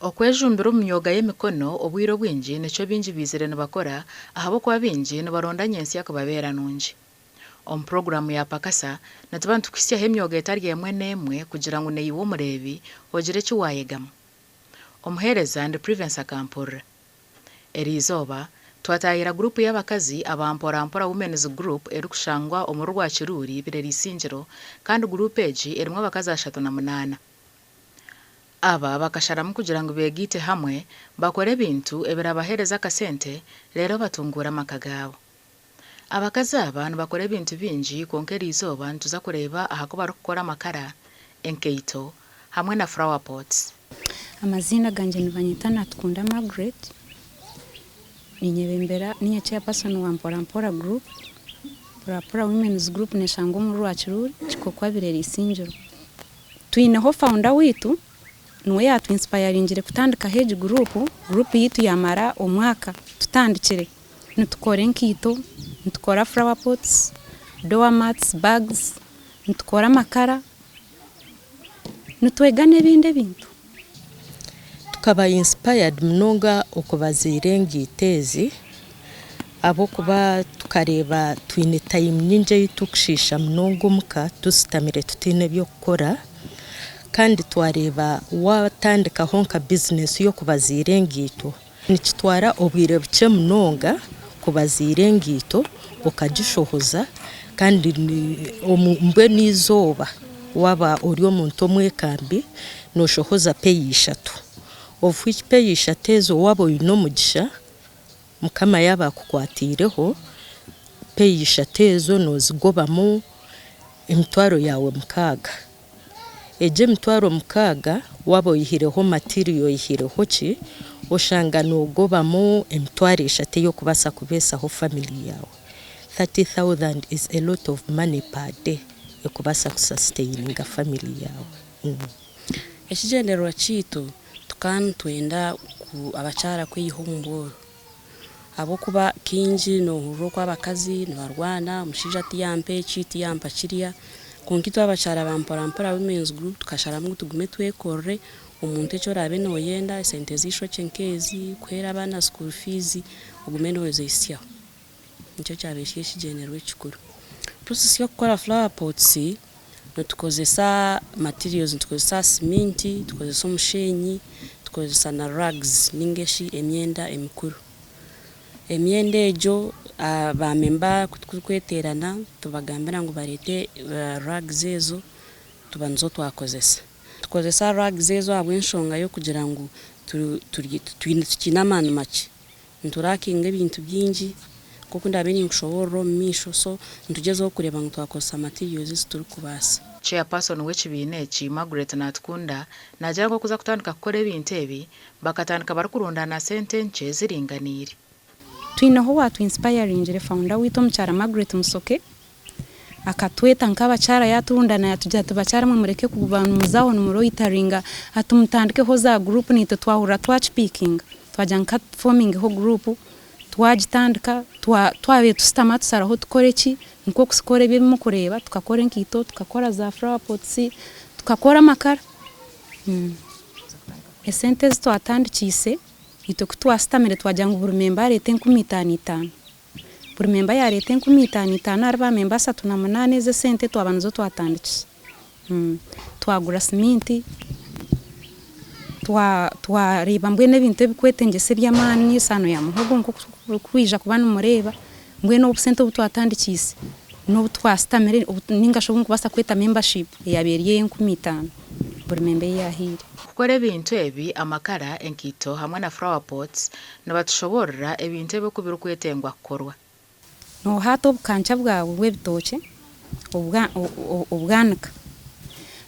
Okwejumbira omu myoga y'emikono obwire obwingi nikyo baingi baizire nibakora ahabw'okuba baingi nibaronda nyentsya kubabeera nungi. Omu puroguraamu ya Pakasa, nituba nitukuhitsyaho emyoga etari emwe n'emwe kugira ngu naiwe omureebi ogire eki waayegamu. Omuheereza ndi Privence Akampurira. Eriizooba, twataahira guruupu y'abakazi aba Mpora Mpora Women's Group erikushangwa omuri Rwakiruuri, Birere Isingiro kandi guruupu egi erimu abakazi 38. Aba bakasharamu kugira ngu beegaite hamwe bakore ebintu ebirabaheereze akasente reero batunguure amaka gaabo. Abakazi aba nibakora ebintu bingi kwonka eriizooba nituza kureeba aha ku barikukora amakara, enkaito hamwe na flower pots. Amaziina gangye nibanyeta Natukunda Margaret, ninyebembera ninye chairperson wa Mpora Mpora group, Mpora Mpora women's group neshangwa omuri Rwakiruuri, Kikokwa Birere Isingiro. Twineho founder waitu niwe yatu inspiringire kutandikaho egi group, group yaitu yamara omwaka tutandikire. Nitukora enkaito, nitukora flower pots, door mats, bags, nitukora amakara, nitwega n'ebindi ebintu. Tukaba inspired munonga okubaziira engaito ezi ahabw'okuba tukareeba twine time nyingi ei turikushiisha munonga omuka tushutamire tutaine by'okukora kandi twareeba waatandikaho nka bizinesi y'okubaziira engaito Nikitwara obwire bukye munonga kubaziira engaito okagishohoza kandi mbwenu eizooba waaba ori omuntu omwekambi nooshohoza peya ishatu. Of which peya ishatu ezo waaba oine omugisha Mukama yaaba akukwatiireho, peya ishatu ezo noozigobamu emitwaro yaawe mukaaga. Egyo emitwaro mukaaga waaba oyihireho material oyihireho ki, oshanga noogobamu emitwaro eshatu ey'okubaasa kubeesaho family yaawe. 30,000 is a lot of money per day ekubaasa ku sustaininga family yaawe. Ekigyendererwa kyaitu tukaba nitwenda abakyara kweyiha omu bworo ahabw'okuba kaingi noohurira oku abakazi nibarwana, omushaija tiyampa eki, tiyampa kiriya, kwonka itwe abakyara ba Mpora Mpora Women's Group tukasharamu ngu tugume twekorere, omuntu eki oraabe nooyenda, esente z'eishokye nk'ezi, kuheera abaana school fees, ogume noozehitsyaho. Nikyo kyabaire kiri ekigyendererwa ekikuru. Process y'okukora flower pots, nitukozesa materials, nitukozesa siminti, tukozesa omusheenyi, tukozesa na rags ninga shi emyenda emikuru. Emyenda egyo ba memba ku turikweteerana tubagambira ngu bareete rags ezo tuba nizo twakozesa. Tukozesa rags ezo ahabw'enshonga y'okugira ngu tukiine amaani makye. Niturakinga ebintu bingi nk'oku ndaabe ninkushoboorora omu maisho so nitugyezaho kureeba ngu twakozesa materials ezi turikubaasa. Chairperson w'ekibiina eki, Margaret Natukunda naagira ngu okuza kutandika kukora ebintu ebi, bakatandika barikurundaana sente nkye ziringaniire. Twineho owaatu inspiringire founder waitu omukyara Margaret Musoke akatweta nk'abakyara yaturundana yatugira ati bakyara mwe mureke kuba nimuza aho nimuroyitaringa ati mutandikeho za group naitwe twahurira twakipikinga twagira ngu katufomingeho group twagitandika twabaire tushutama tusharaho tukore ki nikwo kukora ebi ebi murikureeba tukakora enkaito tukakora za flower pots tukakora amakara. Esente ezi twatandikiise itwe ku twashutamire twagira ngu buri memba areete enkumi itaano itaano. Buri memba yaareeta enkumi itaano itaano ahari baamemba 38 ezo esente twaba nizo twatandikisa. Twagura siminti, twareeba mbwenu ebintu ebirikwetengyesa eby'amaani esaano ya muhogo nk'oku murikwija kuba nimureeba, mbwenu obusente obu twatandikiise n'obu twasitamire ninga shi obu ndikubaasa kweta membership eyaabaire eri ey'enkumi itaano buri memba ei yaahaire. Kukora ebintu ebi, amakara, enkaito hamwe na flower pots, nibatushoboorora ebintu ebi oku birikwetengwa kukorwa. Noohaata obukanca bwawe bw'ebitookye obwanika.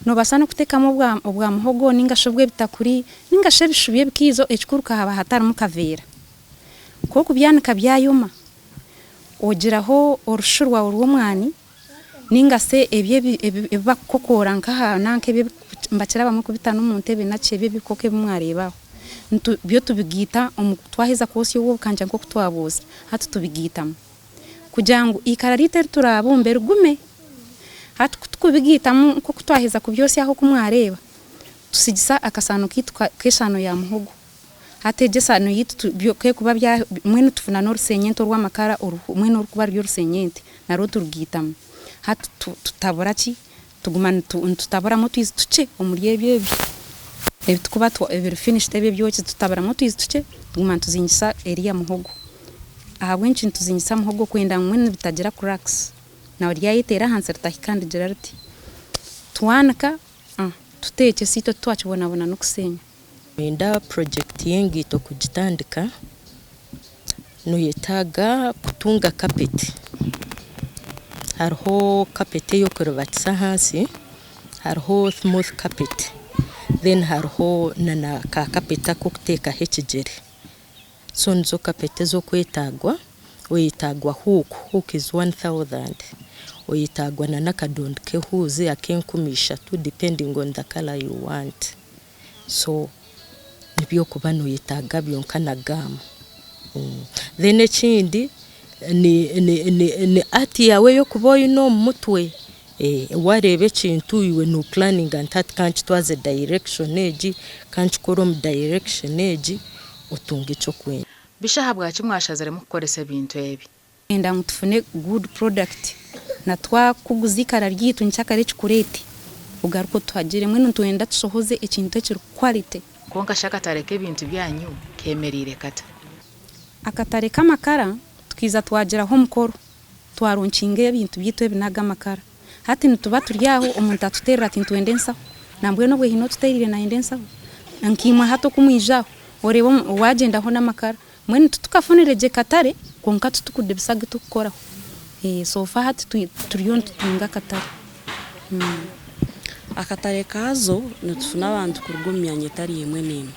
Noobaasa n'okuteekamu obwa muhogo nainga shi obw'ebitakuri nainga shi ebishu by'ebikaijo ekikuru kahaba hatarimu kaveera. Ku orikubyanika byayoma, ogiraho orushu rwawe rw'omwani nainga shi ebyo ebi barikukokoora nk'aha nanka ebi nibakira abamwe kubita n'omu ntebe naki ebyo ebikoko ebi mwareeba aho. Byo tubigaita omu twaheza kwosya obwo obukanca nk'oku twabwosya hati tubigaitamu kugira ngu eikara ryaitu eri turaabumbe rigume. Hati ku turikubigaitamu nk'oku twaheza kubyosya aho oku mwareeba. Tusigisa akasaano kaitu k'esaano ya muhogo. Hati egyo esaano yaitu ku erikuba mbwenu tufuna n'orusenyente orw'amakara mbwenu orukuba ruri orusenyente narwo turugaitamu. Hati tutabura ki, tuguma nitutaburamu otwizi tukye omuri ebyo ebyo ebitukuba ebiri finished ebi ebyokize tutaburamu otwizi tukye tuguma nituzingisa eriya muhogo. Ahabw'enki nituzingisa muhogo kwenda ngu mbwenu bitagira cracks na ryayeteera ahansi ritahika nirigira riti. Twanika tuteekyesa itwe titwakibonabona n'okuseenya. Noyenda purojekiti y'engaito kugitandika, noyetaaga kutunga kapeti. Hariho kapeti ey'okuribatisa ahansi, hariho smooth carpet, then hariho na ka kapeti ak'okuteekaho ekigyere. So nizo kapeti ez'okwetaagwa, oyetaagwa hook, hook is 1000, oyetaagwa na n'akadondi k'ehuuzi ak'enkumi ishatu depending on the colour you want. So nibyo orikuba noyetaaga byonka na gaamu. Then ekindi ni ni ni ni art yaawe ei orikuba oine omu mutwe. Waareeba ekintu iwe no puraninga nti hati ka nkitwaze direction egi, ka nkikore omu direction egi, otunga eki orikwenda. Bishi ahabwaki mwashaziremu kukoresa ebintu ebi? Twenda ngu tufune good product na twakuguza eikara ryaitu nkyakare ekikureete ogaruke otuhagire mbwenu nitwenda tushohoze ekintu ekiri quality. Kwonka shi akatare k'ebintu byanyu kemereire kata? Akatare k'amakara tukaija twagiraho omukoro twaronkinga ebintu byaitu ebi n'aga amakara. Hati nituba turi aho omuntu atuteerera ati nitwenda ensaho. Nambwenu obwe haine otuteereire nayenda ensaho? Nkaimwe hati oku mwija aho oreeba waagyendaho n'amakara. Mbwenu titukafunire gye katare kwonka titukudibisa agu turikukoraho. So far hati turiyo nitutunga akatare. Akatare kaazo nitufuna abantu kuruga omu myanya etari emwe n'emwe.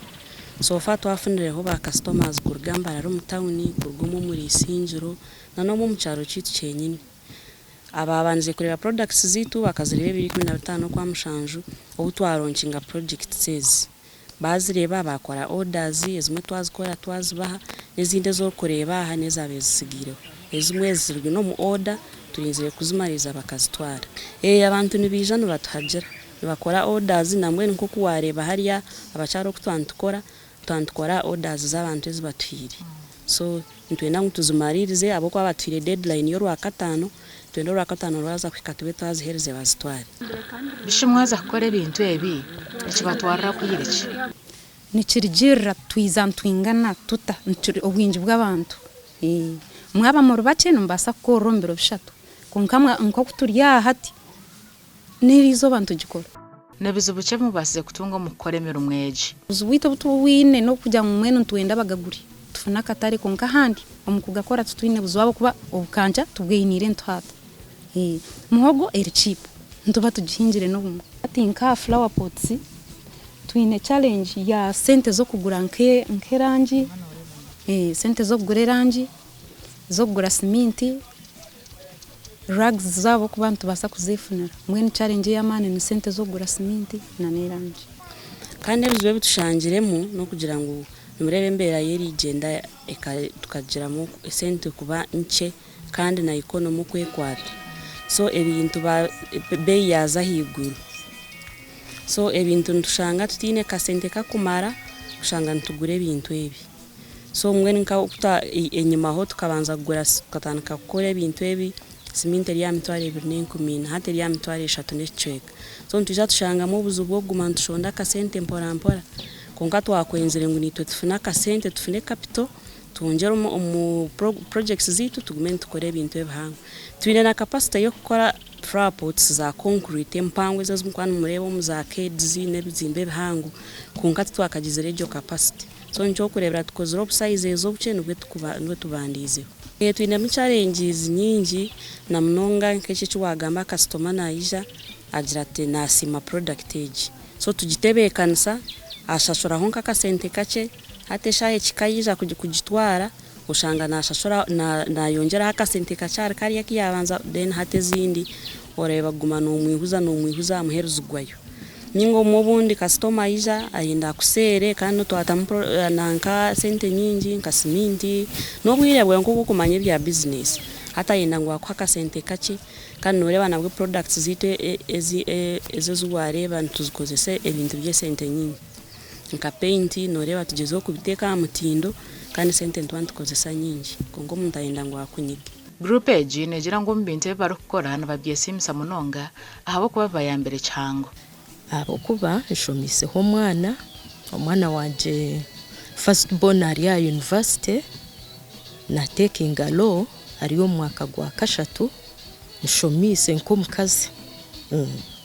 So far twafunireho ba customers kuruga Mbarara omu tawuni, kuruga omu omuri Isingiro na n'omu omu kyaro kyaitu kyenyini. Abaabandize kureeba products zaitu bakazireeba 2015 Okwamushanju obu twaronkinga projects ezi. Baazireeba baakora orders, ezimwe twazikora twazibaha n'ezindi ezi orikureeba aha n'ezaabaire zitsigaireho. Ezimwe ziri n'omu order turinzire kuzimariiriza bakazitwara. Abantu nibaija nibatuhagira, nibakora orders nambwenu nk'oku waareeba hariya abakyara oku twaba nitukora, twaba nitukora orders z'abantu ezi batuhaire. So nitwenda ngu tuzimariirize ahabw'okuba batuhaire deadline y'Orwakataano, nitwenda Orwakataano rwaza kuhika tube twaziheerize bazitware. Bishi mwaza kukora ebintu ebi nikibatwarira bwire ki? Nikirugiirira twiza nitwingana tuta, obwingi bw'abantu. Mwaba muri bakye nimubaasa kukorera omu biro bishatu kwonka nk'oku turi aha hati, n'eriizooba nitugikora. Ni bizibu ki ebi mubaasize kutunga omu kukora emirimo egi? Obuzibu bwaitu obu tubwine n'okugira ngu mbwenu nitwenda bagagure tufune akatare kwonka ahandi omu kugakora titwine buzibu ahabw'okuba obukanca tubweyiniire nituhaata. Muhogo eri cheap nituba tugihingire n'obumwe. Hati nk'aha flower pots twine challenge ya sente z'okugura nk'erangi, sente z'okugura erangi, z'okugura siminti, Rugs zo ahabw'okuba nitubaasa kuzeefunira. Mbwenu challenge ey'amaani ni sente z'okugura siminti na n'erangi. Kandi ebizibu ebi tushangiremu n'okugira ngu nimureeba embeera y'erigyenda tukagiramu esente kuba nkye kandi na economy oku ekwata so ebintu beeyi yaaza ahaiguru so ebintu nitushanga tutaine kasente kakumara kushanga nitugura ebintu ebi. So mbwenu nka enyimaho tukabanza kugura tukatandika kukora ebintu ebi, siminti eri aha mitwaro ebiri n'enkumi ina hati eri aha mitwaro eshatu n'ekicweka. So nitwija tushangamu obuzibu bw'okuguma nitushonda akasente mpora mpora kwonka twakwenzire ngu naitwe tufune akasente tufune capital twongyere omu projects zaitu tugume nitukora ebintu ebihango. Twine na capacity y'okukora flower pots za concrete empango ezi ezimukuba nimureeba omu za arcades n'ebizimbe ebihango kwonka titwakagizire egyo capacity. So nikyo orikureebera tukozire obu sizes obukye nibwo tubandiizeho. Twinemu challenges nyingi na munonga nk'eki eki waagamba kasitoma naija agira ati naasiima product egi. So tugitebeekanisa, ashashuraho nk'akasente kakye, hati eshaaha ekihika yaija kugitwara oshanga naashashura naayongyeraho akasente kakye ahari kariya aku yaabanza then hati ezindi oreeba kuguma noomwihuza noomwihuza aha muheru zigwayo. Ninga obumwe obundi kasitoma aija ayenda akuseere kandi twatamu nanka sente nyingi nka siminti n'obwire bwawe nk'oku orikumanya ebya bizinesi. Hati ayenda ngu akuhe akasente kakye kandi nooreeba nabwo products zaitu ezi ezi waareeba nituzikozesa ebintu by'esente nyingi. Nka paint nooreeba tugyezeho kubiteeka aha mutindo kandi esente nituba nitukozesa nyingi kwonka omuntu ayenda ngu akunyige. Guruupu egi neegira ngu omu bintu ebi barikukora nibabyesiimisa munonga ahabw'okuba bibayambire kihango. Ahabw'okuba nshomiiseho omwana, omwana wangye first born ari aha university natekinga law ari omu mwaka gwa kashatu, nshomiise nk'omukazi.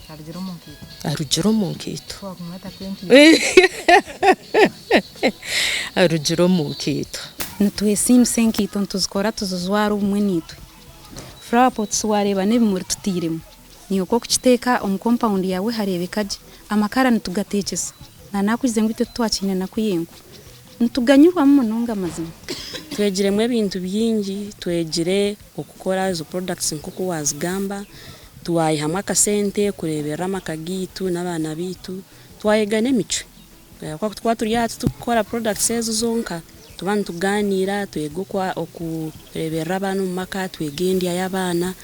Arugire omu nkaito. Arugire omu nkaito. Arugire omu nkaito. Nitwesiimisa enkaito nituzikora tuzijwara obumwe naitwe. Flower pots waareeba n'ebimuri tutairemu. Naiwe ku orikukiteeka omu compound yaawe hareebeka gye. Amakara nitugateekyesa. Na naakwize ngu itwe titwakiine naku y'enku. Nituganyirwamu munonga mazima. Twegiremu ebintu bingi, twegire okukora ezo products nk'oku waazigamba, twayihamu akasente kureeberera amaka gaitu n'abaana baitu, twayega n'emicwe. Ahabw'okuba ku turikuba turi aha titurikukora products ezo zonka, nituba nitugaaniira twega okureeberera abaana omu maka, twega endya y'abaana.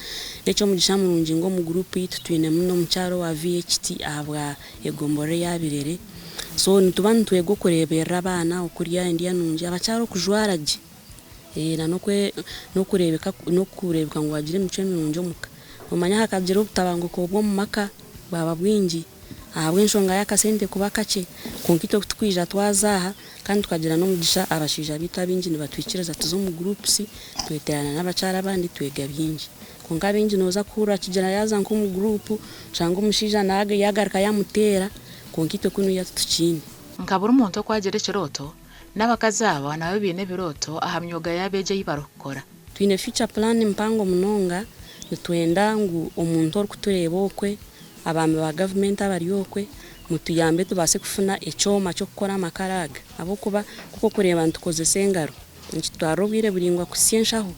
N'eky'omugisha murungi ngu omu guruupu yaitu twinemu n'omukyara owa VHT ahabwa egomborora eya Birere. So nituba nitwega okureeberera abaana, okurya endya nungi, abakyara okujwara gye. Na n'okureebeka n'okureebeka ngu waagira emicwe mirungi omu ka. Noomanya hakagira obutabanguko bw'omu maka bwaba bwingi ahabw'enshonga y'akasente kuba kakye, kwonka itwe ku turikwija twaza aha kandi tukagira n'omugisha abashaija baitu abaingi nibatwikiriza tuza omu groups tweteerana n'abakyara abandi twega bingi. Kwonka abaingi nooza kuhurira kigira yaaza nk'omu group oshange omushaija yaagaruka yaamuteera kwonka itwe kunuya titukiine. Nka buri muntu oku agira ekirooto, N'abakazi aba nabo baine ebirooto aha myoga yaabo egyo ei barikukora. Twine future plan mpango munonga, nitwenda ngu omuntu orikutureeba okwe, abaami ba gavumenti abari okwe, mutuyambe tubaase kufuna ekyoma ky'okukora amakara aga ahabw'okuba nk'oku orikureeba nitukozesa engaro, nikitutwarira obwire buraingwa kusya enshaho.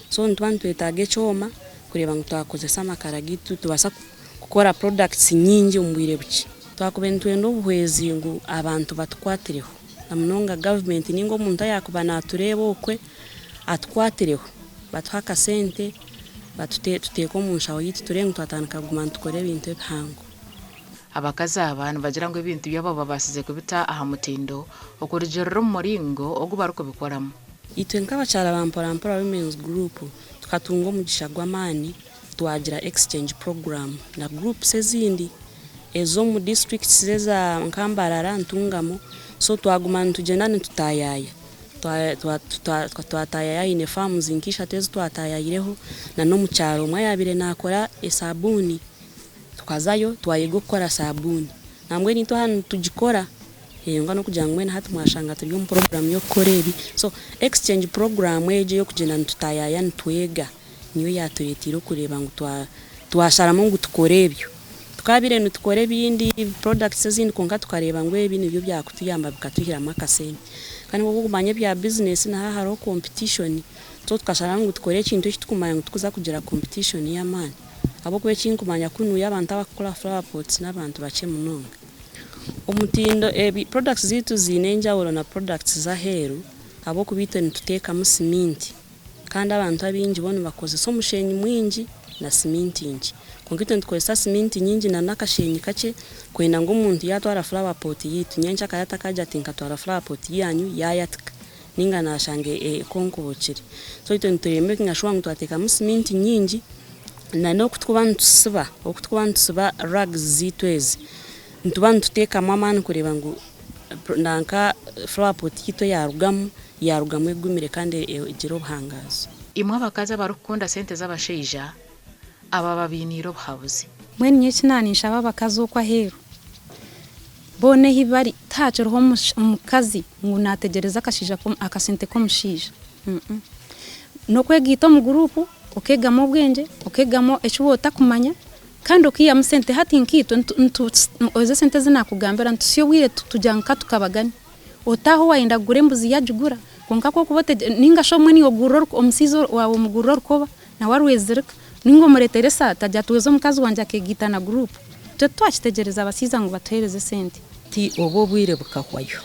So nituba nitwetaaga ekyoma kureeba ngu twakozesa amakara gaitu tubaasa kukora products nyingi omu bwire bukye. Twakubaire nitwenda obuhwezi ngu abantu batukwatireho. Na munonga gavumenti ninga omuntu ayaakuba naatureeba okwe atukwatireho batuhe akasente tuteeke omu nshaho yaitu tureebe ngu twatandika kuguma nitukora ebintu ebihango. Abakazi aba nibagira ngu ebintu byabo babaasize kubita aha mutindo okurugiirira omu muringo ogu barikubikoramu. Itwe nk'abakyara ba Mpora Mpora Women's Group tukatunga omugisha gw'amaani twagira exchange program na groups ezindi ez'omu districts eza nka Mbarara, Ntungamo so twaguma nitugyenda nitutaayaaya twataayaaya haine farms nka ishatu ezi twataayayireho na n'omu kyaro omwe ayaabaire naakora esabuuni tukazayo twayega okukora sabuuni nambwenu itwe aha nitugikora kwonka n'okugira ngu mbwenu hati mwashanga turi omu program y'okukora ebi so exchange program egyo ey'okugyenda nitutaayaaya nitwega. Niyo yaatureeteire okureeba ngu twasharamu ngu tukore ebyo. Tukaabaire nitukora ebindi, products ezindi kwonka tukareeba ngu ebi nibyo byakutuyamba bikatuhiramu akasente. Kandi nk'oku orikumanya ebya bizinesi niho hariho competition, so tukasharamu ngu tukore ekintu eki turikumanya ngu tikuza kugira competition y'amaani. Ahabw'okuba eki nkumanya kunuya abantu abarikukora flower pots n'abantu bakye munonga. Omutindo, products zaitu ziine enjawulo na products z'aheeru ahabw'okuba itwe nituteekamu siminti. Kandi abantu abaingi bo nibakozesa omusheenyi mwingi na siminti nkye. Kwonka itwe nitukozesa siminti nyingi na n'akasheenyi kakye kwenda ngu omuntu yaatwara flower pot yaitu nyenkyakare atakaagira ati nkatwara flower pot yaanyu yaayatika nainga naashanga ekonkobokire. So itwe nitureeba sure ngu twateekamu siminti nyingi na n'oku turikuba nitusiba, oku turikuba nitusiba rugs zaitu ezi, nituba nituteekamu amaani kureeba ngu Nanka flower pot yaitu eyarugamu, yarugamu egumire kandi egire obuhangaazi. Imwe abakazi abarikukunda sente z'abashaija, aba babainiire obuhabuzi. Mbwenu nyowe eki naaninshaba abakazi okwo aheeru, boona ahi bari tihakiriho omukazi ngu naategyereza akashaija akasente k'omushaija. N'okwegaita omu guruupu, okeegamu obwengye, okeegamu eki waaba otakumanya. Kandi okaihamu sente hati nkaitwe ezo esente ezi nakugambira nituhitsya obwire tugira nka tukabagane otaaha owayenda kugura embuzi ye agigura kwonka ku orikuba ninga shi obumwe naiwe ogurira omushaija waawe omugurira orukoba nawe arwezirika ninga omureetera esaati agira ati weeza omukazi wangye akeegaita na guruupu. Itwe titwakitegyereza abashaija ngu batuheereze esente. Ti obu obwire bukahwayo.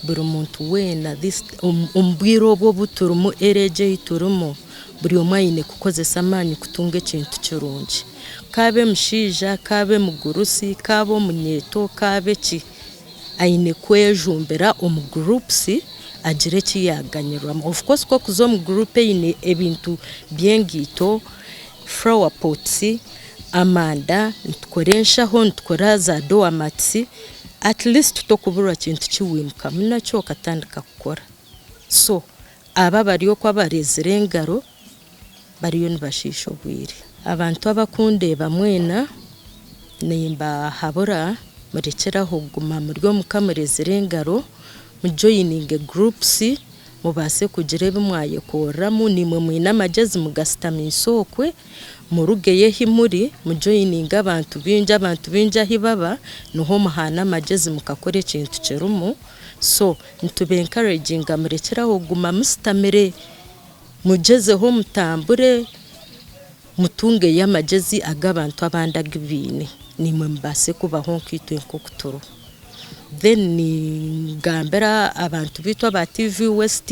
Buri muntu weena this omu bwire obu obu turimu era egi ei turimu buri omwe aine kukozesa amaani kutunga ekintu kirungi. Kaabe mushaija, kaabe mugurusi, kaabe omunyeeto, kaabe ki, aine kwejumbira omu groups agire eki yaaganyirwamu. Of course ku orikuza omu group eine ebintu by'engaito, flower pots, amanda, nitukora enshaho, nitukora za door mats, at least tokuburwa kintu ki wiimukamu nakyo okatandika kukora. So abo abari okwo abareezire engaro bariyo nibashiisha obwire. Abantu abakundeeba mwena nimbahabura murekyere aho kuguma muri omuka murezire engaro, mujoyininge groups mubaase kugira ebi mwayekoreramu, naimwe mwine amagyezi mugasitamiise okwe, murugeyo ahi muri mujoyininge abantu baingi, abantu baingi ahi baba niho muhaana amagyezi mukakora ekintu kirimu, so nituba encouraginga murekyere aho kuguma musitamire, mugyezeho mutambure mutungeyo amagyezi ag'abantu abandi agu baine, naimwe mubaase kubaho nkaitwe nk'oku turiho. Then ningambira abantu baitu aba TV West,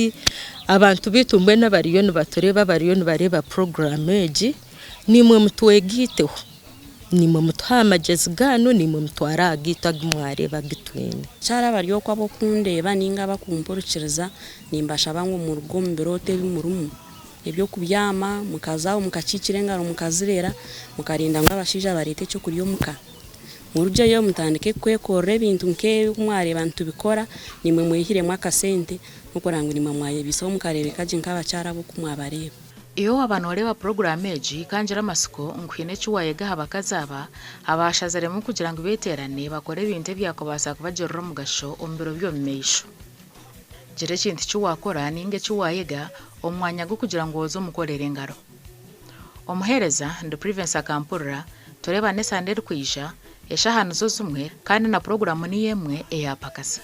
abantu baitu mbwenu abariyo nibatureeba abariyo nibareeba puroguraamu egi, naimwe mutwegaiteho, naimwe mutuhe aha magyezi gaanyu, naimwe mutware aha gaitu agu mwareeba agu twine. Kyara abari okwo ab'okundeeba ninga abakumpurikiriza nimbashaba ngu muruge omu birooto ebi murimu eby'okubyama mukaza aho mukakiikira engaro mukazireera mukarinda ngu abashaija bareete ekyokurya omuka. Murugyeyo mutandike kwekorera ebintu nk'ebi oku mwareeba nitubikora naimwe mwehiremu akasente n'okureba ngu naimwe mwayebiisaho mukareebeka gye nk'abakyara abo oku mwabareeba. Iwe waaba nooreeba puroguraamu egi, ka ngire amatsiko ngu haine eki waayega aha bakazi aba abaashaziremu kugira ngu beeteerane bakore ebintu ebyakubaasa kubagirira omugasho omu biro by'omumaisho. Gira ekintu ki waakora nainga eki waayega omu mwanya gw'okugira ngu oze omukorere engaro. Omuheereza, ndi Privence Akampurira, tureebane esande erikwija, eshaaha nizo zimwe kandi na puroguraamu niyo emwe eya Pakasa.